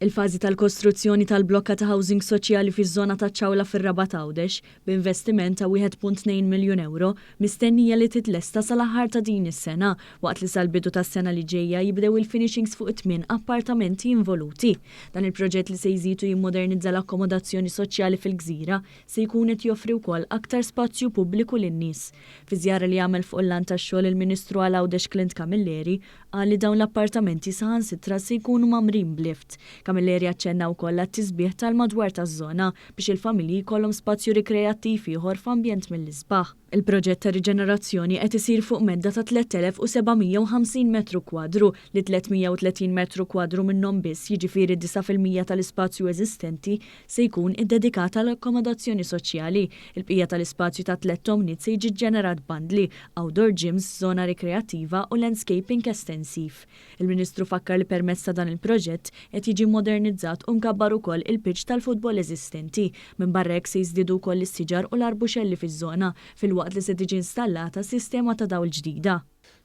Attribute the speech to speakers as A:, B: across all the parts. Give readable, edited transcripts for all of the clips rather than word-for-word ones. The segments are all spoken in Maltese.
A: Il-fażi tal-kostruzzjoni tal-blokka ta' housing soċjali fiż-żona taċ-Ċawla fir-Rabat Għawdex, b'investiment ta' 1.2 miljun ewro, mistennija li titlesta sal-aħħar ta' din is-sena, waqt li sal-bidu tas-sena li ġejja jibdew il-finishings fuq it-tmien appartamenti involuti. Dan il-proġett li se jżid u jimmodernizza l-akkomodazzjoni soċjali fil-gżira, se jkun qed joffri wkoll aktar spazju pubbliku lin-nies. Fi żjara li għamel fuq il-lant tax-xogħol il-Ministru għal Għawdex Clint Camilleri qal li dawn l-appartamenti saħansitra se jkunu mgħammrin b'lift. Camilleri aċċenna wkoll għat-tisbiħ tal-madwar taż-żona biex il-familji jkollhom spazju rikreattiv ieħor f'ambjent mill-isbaħ. Il-proġett ta' riġenerazzjoni qed isir fuq medda ta' 3,750 metru kwadru li 330 metru kwadru minnhom biss, jiġifieri 9% tal-ispazju eżistenti, se jkun iddedikat għal akkomodazzjoni soċjali. Il-bqija tal-ispazju ta' 3 tomniet se jiġi ġġenerat b'bandli, outdoor gyms, żona rikreattiva u landscaping estensiv. Il-Ministru fakkar li permezz ta' dan il-proġett qed jiġi modernizzat u mkabbar ukoll il-pitch tal-futbol eżistenti. Minbarra hekk se jiżdiedu wkoll is-siġar u l-arbuxelli fiż-żona filwaqt li se tiġi installata sistema ta' dawl ġdida.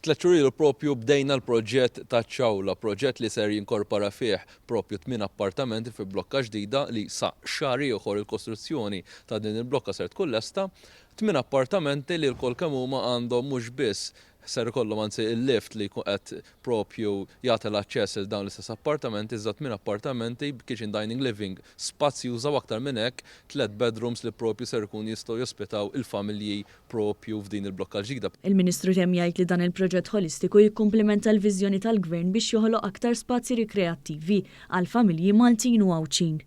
B: 3 xhur ilu propju bdejna l-proġett ta' Ċawla, proġett li ser jinkorpora fih propju tmien appartamenti fi blokka ġdida li sa xahar ieħor il-kostruzzjoni ta' din il-blokka ser tkun lesta. Tmien appartamenti li lkoll kemm huma għandhom mhux biss ser ikollhom anzi il-lift li jkun qed propju jagħti l-aċċess il dawn l-istess appartamenti, iżda tmien appartamenti kitchen, dining, living, spazjuża u aktar minn hekk tliet bedrooms li propju ser ikun jistgħu jospitaw il-familji propju f'din il-blokka ġdida.
A: Il-Ministru temm jgħid li dan il-proġett holistiku jikkumplementa l-viżjoni tal-Gvern biex joħloq aktar spazji rikreattivi għal familji Maltin u Għawdxin.